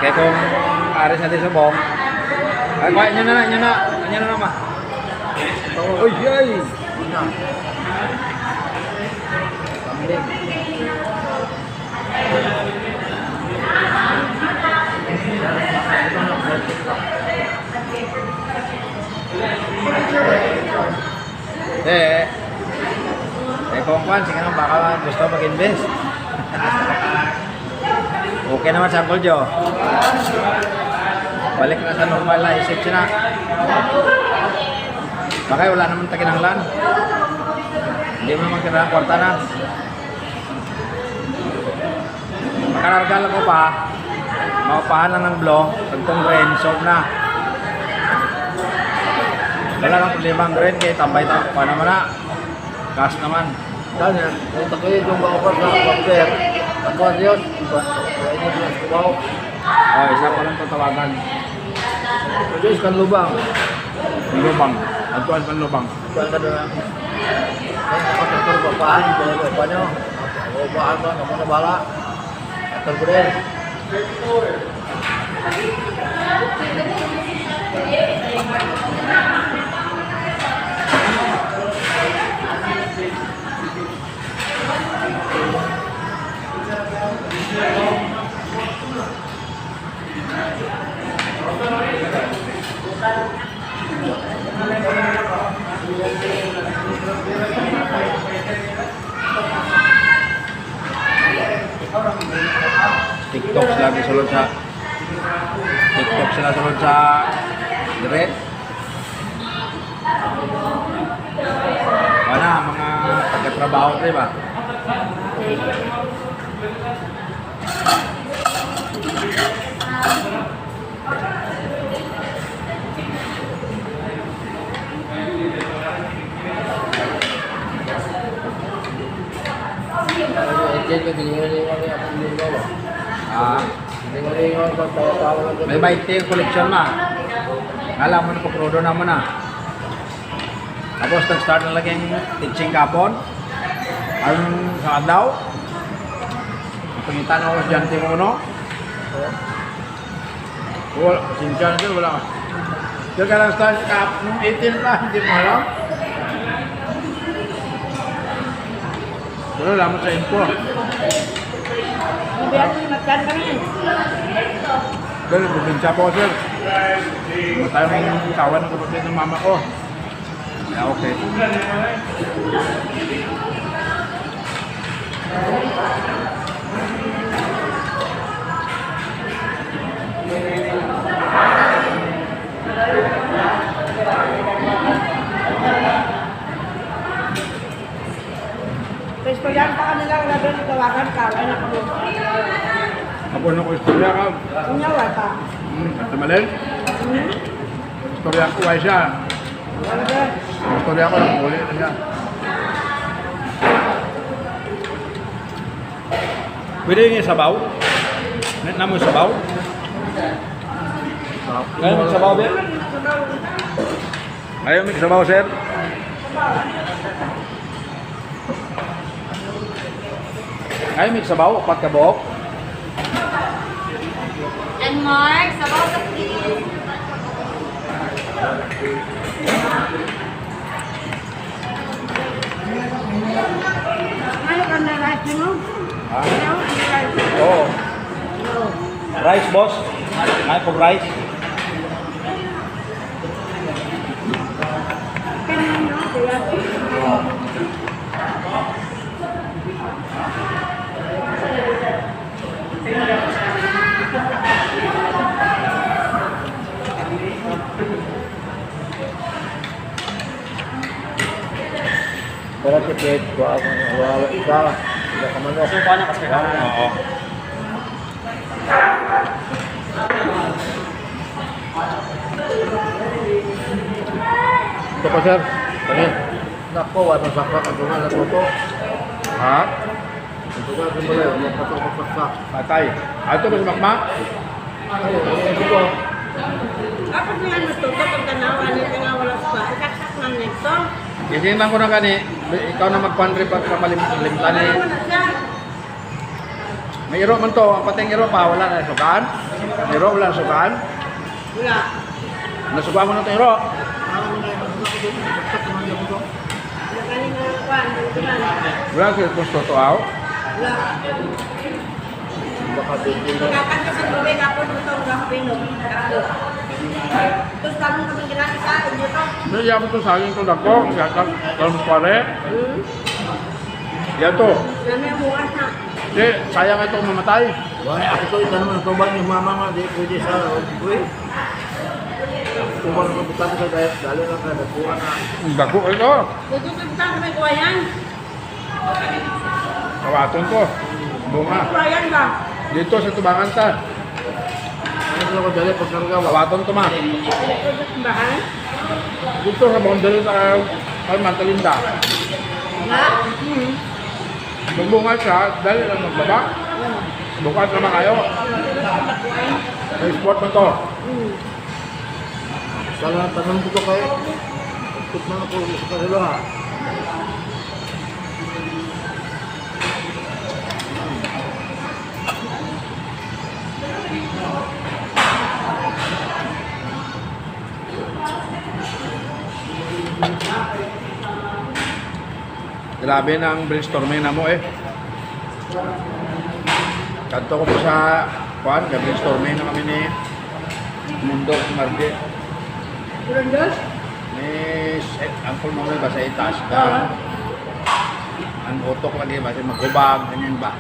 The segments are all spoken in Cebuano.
Kaya kung aris natin subong, ay, kuha nyo na, nyo na, nyo na naman. Uy, ay! Kambing. Eh, eh kung kwan, sige naman, baka gusto mag-invest. Okay naman sa Uncle Joe. Balik na sa normal na isip siya na. Baka wala naman taginanglan. Hindi mo naman kailangan kwarta na. Makararga lang ko pa. Maupahan lang ng blow. Pagtong ren, solve na. Wala nang problema ang ren kaya tambay tayo. Pa naman na. Gas naman. Dahil, kung takoy yung ba sa bakter, ako ang Diyos, kaya inyo sila sa kubaw. Oh, isa pa lang tatawagan. Diyos kan lubang. Lubang. Antuan pan lubang. Kuan ka doon. Kaya ako traktor papaan, kaya pa nyo. O baan ba, kamo na bala. Traktor ko rin. TikTok sila gisulod sa TikTok sila sulod sa dire. Wala mga pagkatrabaho di ba? Etienne, may gilingon-lingon niya, akong lingon ba? Ah, Lingon-lingon, pag tawa-tawa lang may 20 yung collection ma. Alam mo na pagkrudo na mo na. Tapos nag-start na lang yung teaching kapon. Ang sa adlaw. Pangita na ako sa estudyante mo no. Wala, sinsya na sir, wala ka. Sir, ka lang start ka, nung 18 pa, hindi mo alam. Wala lamang sa info. Pero probinsya po sir. Wala tayong kawan ng kapatid ng mama ko. Yeah, okay. Istoryahan pa kanila, wala doon, tawagan ka, ay nakabuo. Ako na ko istorya ka. Unya, wala pa. At malin. Istorya ko ay siya. Wala doon. Istorya ko lang, uli na siya. Pwede yung sabaw? Net na mo yung sabaw? Ngayon may sabaw, sir? Ngayon may sabaw, sir? Ngayon may sabaw, upat ka buhok. And Mark, sabaw ka please. Ano ka na rice mo? Ha? Ano ang rice? Oo. Rice, boss. Ngayon po rice. Kanino, kaya? Pero si Pete, wala wala isa, wala ka manok. Oo. Ito pa, sir. Tingin. Nako, wala saksak ang tunga na toto. Ha? Ang tunga sa balay, wala pa ito saksak. Patay. Ah, ito ba si Makmak? Ay, ito ko. Kapag nga natuto, pag tanaw, ano ka nga wala sa ikaksak lang nito. Gising lang ko na gani. Ikaw na magpandre pag kapalimtan Wala eh. mo na siya. May iro man to, ang pating iro pa, wala na sukaan. Iro, wala na sukaan. Wala. Nasukaan mo na itong iro. Parang na yung mga ko doon. Bagsak naman yung ko. Wala kani nga kwan, wala. Wala siya gusto to aw. Wala. Baka 20 na. Kakan sa tubig ako dito ang kapinog. Tatlo. Tapos kami kami ginamit sa inyo to. May yaman to sa akin itong dako. Yatang pare. Yan to. Nami ang bukas na. Di, sayang itong mamatay. Wala, ako to, ito naman, tubang yung mama nga, di pwede sa, uy. Tubang ng butang sa dahil, dalo lang ka, nagkuha na. Ang dako ito. Dito sa butang kami kuwayan. Kawaton to. Bunga. Kuwayan ba? Dito sa tubangan ta. Ano sila ko dali, pagkarga, wala. Kawaton to ma. Dito sa simbahan. Dito sa boundary sa kay Mantalinda. Nga? Hmm. Magbunga siya, dahil lang magbaba. Bukas naman kayo. May sport man to. Sana tanong ko to kay, tugman ako sa kanila ha. Grabe na ang brainstorming na mo eh. Kanto ko po sa kuan, kay brainstorming na kami ni Mundo Marge. Burundos? Ni Uncle Nonoy ba sa itas ka? Ang utok lagi ba sa maghubag, ganyan ba?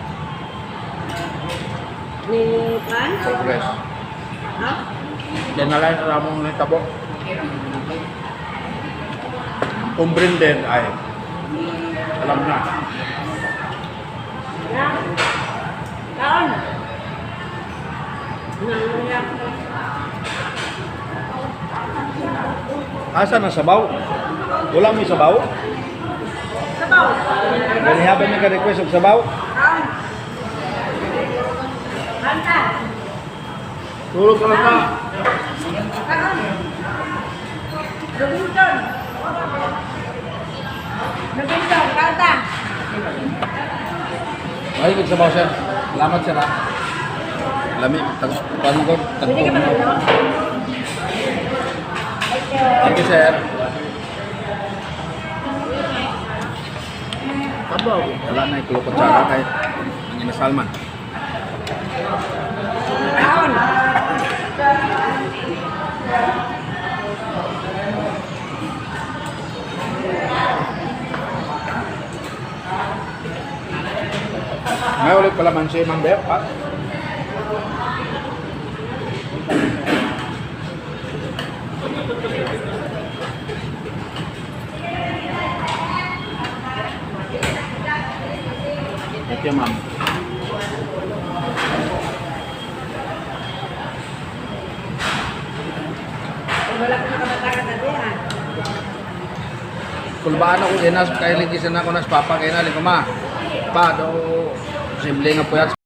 Ni Pan? Progress. Ha? Yan na lang na mong nitabo. Kung din ay alam na. Ya. Kaon. Nangyap. Asa na sabaw? Wala mo sabaw? Sabaw. Ganihaban na ka-request og sabaw? Kaon. Kanta. Tulog ka lang ka. Kaon. Robinson. Robinson, kanta. Ay, sabaw sir. Salamat sir ha. Lami, tag paano ko? Pwede ka ba Tagpo. nito? Thank you sir. Tabaw. Wala na ikulukot sa kay ang inasal man. Kaon. Ngayon ulit pala man si Ma'am Beth, ha? Thank you, ma'am. Wala ko nakabataka tadi ha. Kulbaan ako inas kay ligisan ako nas papa kay na ma. Pa do simple nga puyat.